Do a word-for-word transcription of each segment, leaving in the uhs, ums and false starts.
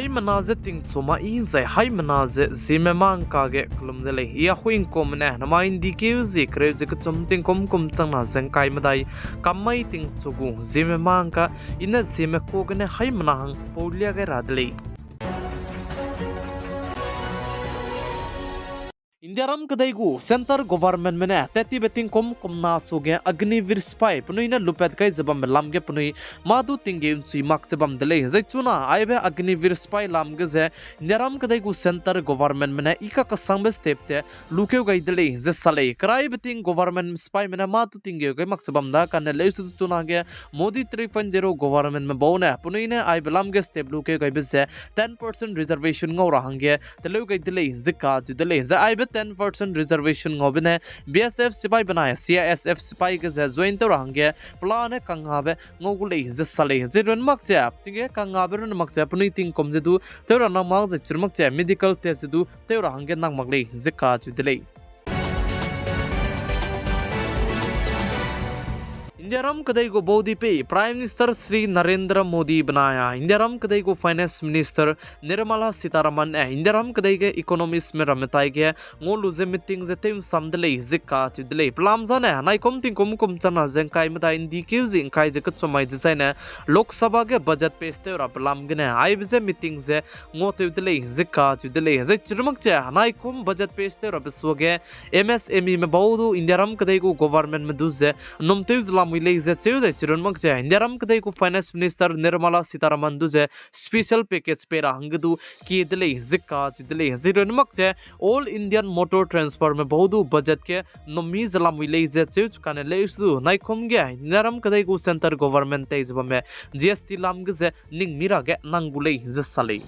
Haimena ze tingchu ma i zai haimena ze Zeme mâ ngka ge kelum de lei. I Ahuingkumme ne namai ’ndi keu zie kereu ze kechum tingkum kum changna ze ’ngkai medai kam mai tingchu gu Zeme mâ ngka i ne Zeme ka gene haimena hang paulia gai ra de lei. Indiaram kedei gu centre governmentme ne tat tibe tingkum kumna suage Agniveer sipai penui ne lupat gai ze bambe lam ge penui mâ du tinggeu ’nchui mak ze bam de lei. Zai chuna aibe Agniveer sipai lam ge ze Indiaram kedei gu centre governmentme ne i kakesangbe step ze lukeu gai de lei ze sa lei. Keraibe ting government sipaime ne mâ du tinggeu gai mak ze bam da kane leuse du chunage Modi three point zero governmentme bau ne penui ne aibe lam ge step lukeu gaibe ze ten percent reservation ngau ra hangge teleu gai de lei ze kacheu de lei. Zai aibe ten percent reservation ngaube ne B S F sipai benai C I S F sipai ge ze join tew ra hangge pelane kangngabe ngau gu lei ze sa lei. Zai runne mak ze, chige kangngabe runne mak ze penui tingkum ze du tew ra nang mak zai chirun mak ze medical test ze du tew ra hangge nang mak lei ze kacheu de lei. Indiaram kedei gu baudipeu Prime Minister Shri Narendra Modi benai a Indiaram kedei gu Finance Minister Nirmala Sitharaman e Indiaram kedei ge economistme ramme tai ge ngau lu ze meeting ze tew ’nsam de lei ze kacheu de lei. Pelam zane naikum tingkum kum changna ze ’ngkai medai ’ndi keu zie ’ngkai ze kechum mai dezaine Lok Sabha ge budget pass tew rabe lam gene aibe je meeting ze ngau tew de lei ze kacheu de lei. Zai chirun mak ze naikum budget pass tew rabe suage M S M Eme bau du Indiaram kedei gu governmentme du ze ’nnum tew ze lamui lei ze cheu zai chirun mak ze Indiaram kedei gu Finance Minister Nirmala Sitharaman du ze special package pei ra hangge du kie de lei ze kacheu de lei. Zai runne mak ze All Indian Motor Transportme bau du budget ge ’nnum mi ze lamui lei ze cheu chu kane leuse du naikum ge Indiaram kedei gu centre government tei ze bamme G S T lam ge ze ning mi ra ge nang gu lei ze sa lei.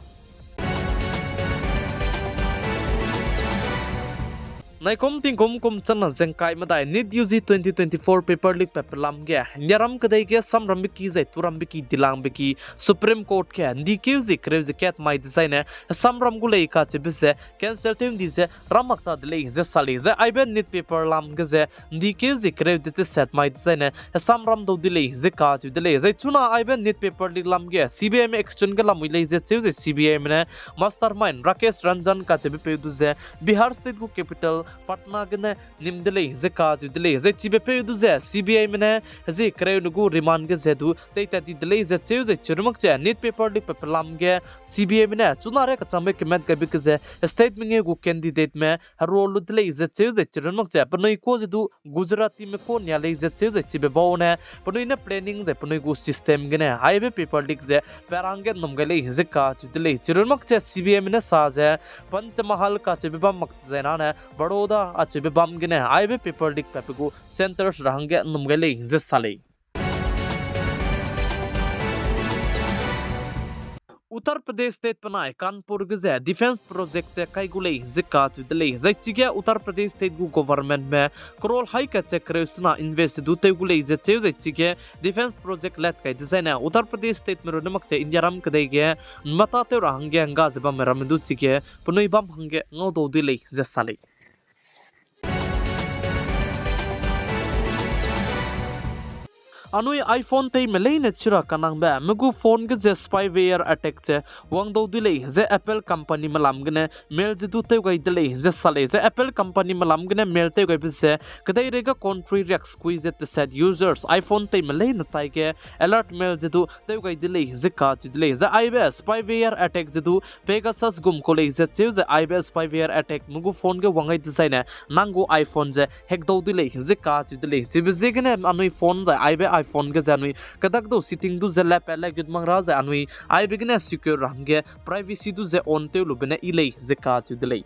Naikum tingkum kum changna ze ’ngkai medai NEET U G twenty twenty-four paper leak patbe lam ge Indiaram kedei ge samrambe ki zai turambe ki dilangbe ki Supreme Court ge ’ndi keu zie kereu ze kat mai dezaine samram gu lei kacheube ze cancel tew ’ndi ze ram mak ta de lei ze sa lei. Zai aibe NEET paper lam ge ze ’ndi keu zie kereu de teset mai dezaine samram dau de lei ze kacheu de lei. Zai chuna aibe NEET paper leak lam ge C B Ime action ge lamui lei ze cheu zai C B Ime ne mastermind Rakesh Ranjan kacheubepeu du ze Bihar State gu capital Patna gene nim de lei ze kacheu de lei. Zai chibepeu du ze C B Ime ne zie kereu ne gu remand ge ze du teitat di de lei ze cheu zai chirun mak ze NEET paper leak patbe lam ge C B Ime ne chuna ria kachangbe kemat gaibe ge ze state mengeu gu candidateme herua lu de lei ze cheu zai chirun mak ze penui ka ze du Gujaratime ka nia lei ze cheu zai chibe bau ne penui ne planning zai penui gu system gene aibe paper leak ze pa ra hangge ’nnum gai lei ze kacheu de lei. Chirun mak ze C B Ime ne sa ze Panch Mahal kacheube bam mak zai nane Baroda acheube bam gene aibe paper leak patbe gu centres ra hangge ’nnum gai lei ze sa lei. Uttar Pradesh State benai Kanpur ge ze defence project ze kai gu lei ze kacheu de lei. Zai chige Uttar Pradesh State gu governmentme crore haî kat ze kereu sena invest du tew gu lei ze cheu zai chige defence project lat kai dezaine Uttar Pradesh Stateme runne mak ze Indiaram kedei ge mata tew ra hangge ’ngga ze bamme ramme du chige penui bam hangge ngau dau de lei ze sa lei. Anui iPhone teime leine chira kanangbe me gu phone ge ze spyware attack ze wang dau de lei ze Apple companyme lam gene mail ze du tew gai de lei ze sa lei. Zai Apple companyme lam gene mail tew gaibe ze kedeirei ge country riak sekui ze teset users iPhone teime leine tai ge alert mail ze du tew gai de lei ze kacheu de lei. Zai aibe spyware attack ze du Pegasus gum kau lei ze cheu zai aibe spyware attackme gu phone ge wang gai dezaine nang gu iPhone ze hack dau de lei ze kacheu de lei. Chibe ziegene anui phone zai aibe iPhone ge ze anui kedak dau setting du ze lepat le gut mak ra zai anui aibe gene secure ra hangge privacy du ze on tew lube ne yi lei ze kacheu de lei.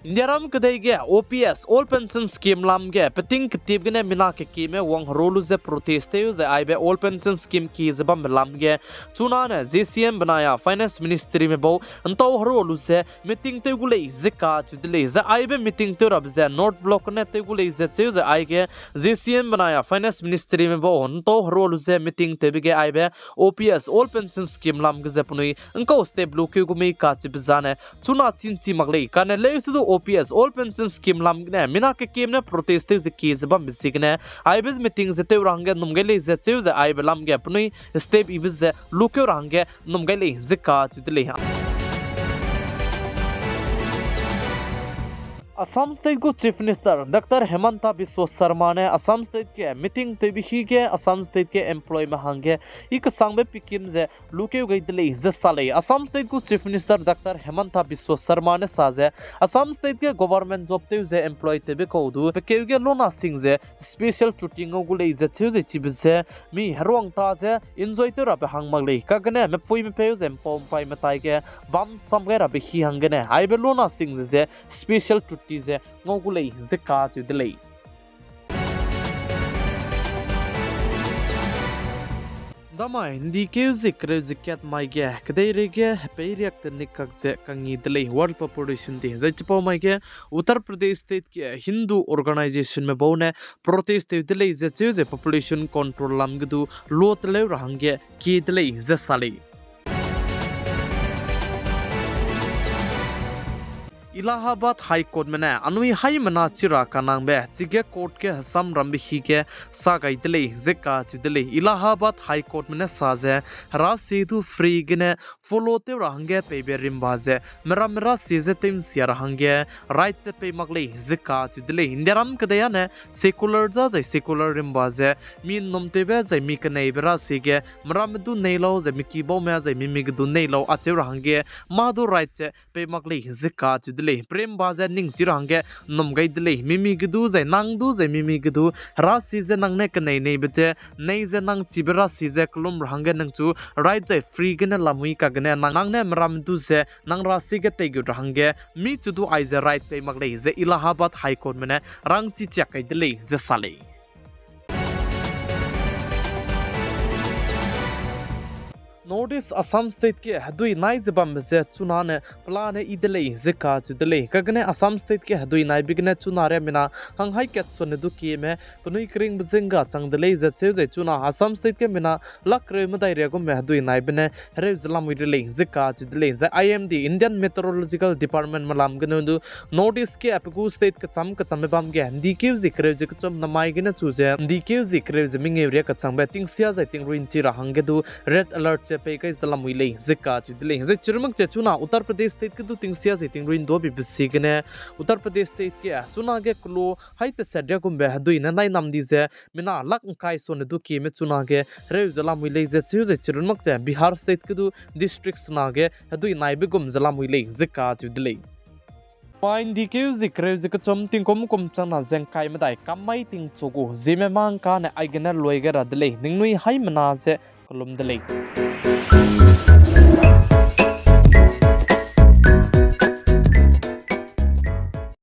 Indiaram kedei ge O P S, All Pension Scheme lam ge peting ketiep gene mina kekieme wang herua lu ze protest tew zai aibe All Pension Scheme kie ze bambe lam ge chunane J C M benai a Finance Ministryme bau ’ntau herua lu ze meeting tew gu lei ze kacheu de lei. Zai aibe meeting tew rabe ze North Block ne tew gu lei ze cheu zai aige J C M benai a Finance Ministryme bau ’ntau herua lu ze meeting tewbe ge aibe O P S, All Pension Scheme lam ge ze penui ’ngkau step lukeu gu mei kacheube zane chuna chinchi mak lei. Kane leuse du All Pension Scheme lam gene mina kekieme ne protest tew ze kie ze bambe ziegene aibe meeting ze tew ra hangge nnum gai lei ze cheu ze aibe lam ge penui step ibe ze lukeu ra hangge nnum gai lei ze kacheu de lei. Assam State gu Chief Minister Doctor Himanta Biswa Sarma ne Assam State ge meeting tewbe hi ge Assam State ge employme hangge i kesangbe pikim ze lukeu gai de lei ze sa lei. Assam State gu Chief Minister Doctor Himanta Biswa Sarma ne sa ze, Assam State ge government job tew ze employ tewbe kau du pe keu ge lona sing ze special chutti ngau gu lei ze cheu ze chibe ze, mi heruang ta ze enjoy tew rabe hang mak lei. Kagene mepuime peu ze mpau mpaime tai ge bam sam gai rabe hi hanggene aibe lona sing ze ze special chutti ze ngau gu lei ze kacheu de lei. Damai, ndikeu zie kereu ze kat mai ge kedeirei ge hepeiriak tenik kak ze kangi de lei, World Population Day. Zai chipau mai ge Uttar Pradesh State ge Hindu organizationme bau ne protest tew de lei ze cheu ze population control lam ge du lua teleu ra hangge kie de lei ze sa lei. Allahabad High Courtme ne anui haimena chi ra kanangbe chige court ge hesam rambe hi ge sa gai de lei ze kacheu de lei. Allahabad High Courtme ne sa ze, herasie du free gene follow tew ra hangge peibe rimba ze meramme rasie ze tew nsia ra hangge right ze pei mak lei ze kacheu de lei. Indiaram kedei â ne secular ja zai secular rimba ze mi nnumtewbe zai mi keneibe rasie ge meramme du nei lau zai mi kibaume zai mimi ge du nei lau acheu ra hangge mâ du right ze pei mak lei ze kacheu de lei. Perimba ze ningchi ra hangge nnum gai de lei. Mimi ge du zai nang du zai mimi ge du herasie ze nang ne kenei neibe te, nei ze nang chibe rasie ze kelum ra hangge nang chu right zai free gene lamui kagene nang, nang ne meramme du ze nang rasie ge teigut ra hangge mi chu du aize right pei mak lei ze Allahabad High Courtme ne rangchi chiak kai de lei ze sa lei. North East Assam State ge hedui nai ze bambe ze chuna ne pelane yi de lei ze kacheu de lei. Kagene Assam State ge hedui naibe gene chuna riamina hang hai kat suane du kieme penui keringbe zingga chang de lei ze cheu zai chuna Assam State ge mina lak kereu medai ria gumme hedui naibe ne hereu ze lamui de lei ze kacheu de lei. Zai I M D, Indian Meteorological Departmentme lam gene du North East ge pe gu state kecham kechambe bam ge ndikeu zie kereu ze kechum namai gene chu ze ndikeu zie kereu ze mengeu ria kechangbe tingsia zai tingrui nchi ra hangge du red alert ze pei kai ze lamui lei ze kacheu de lei. Zai chirumak ze chuna Uttar Pradesh State ge du tingsia zai tingrui nduabibe ziegene Uttar Pradesh State ge chuna ge kelo hai teset ria gumbe hedui ne nai nam di ze mina lak ngkai suane du kieme chuna ge hereu ze lamui lei ze cheu zai chirumak ze Bihar State ge du district sena ge hedui naibe gum ze lamui lei ze kacheu de lei. Mai ndikeu zie kereu ze kechum tingkum kum changna ze ngkai medai kam mai tingchu gu zieme mangkane aigene lui gai ra de lei. Ningnui haimena ze kelum de lei.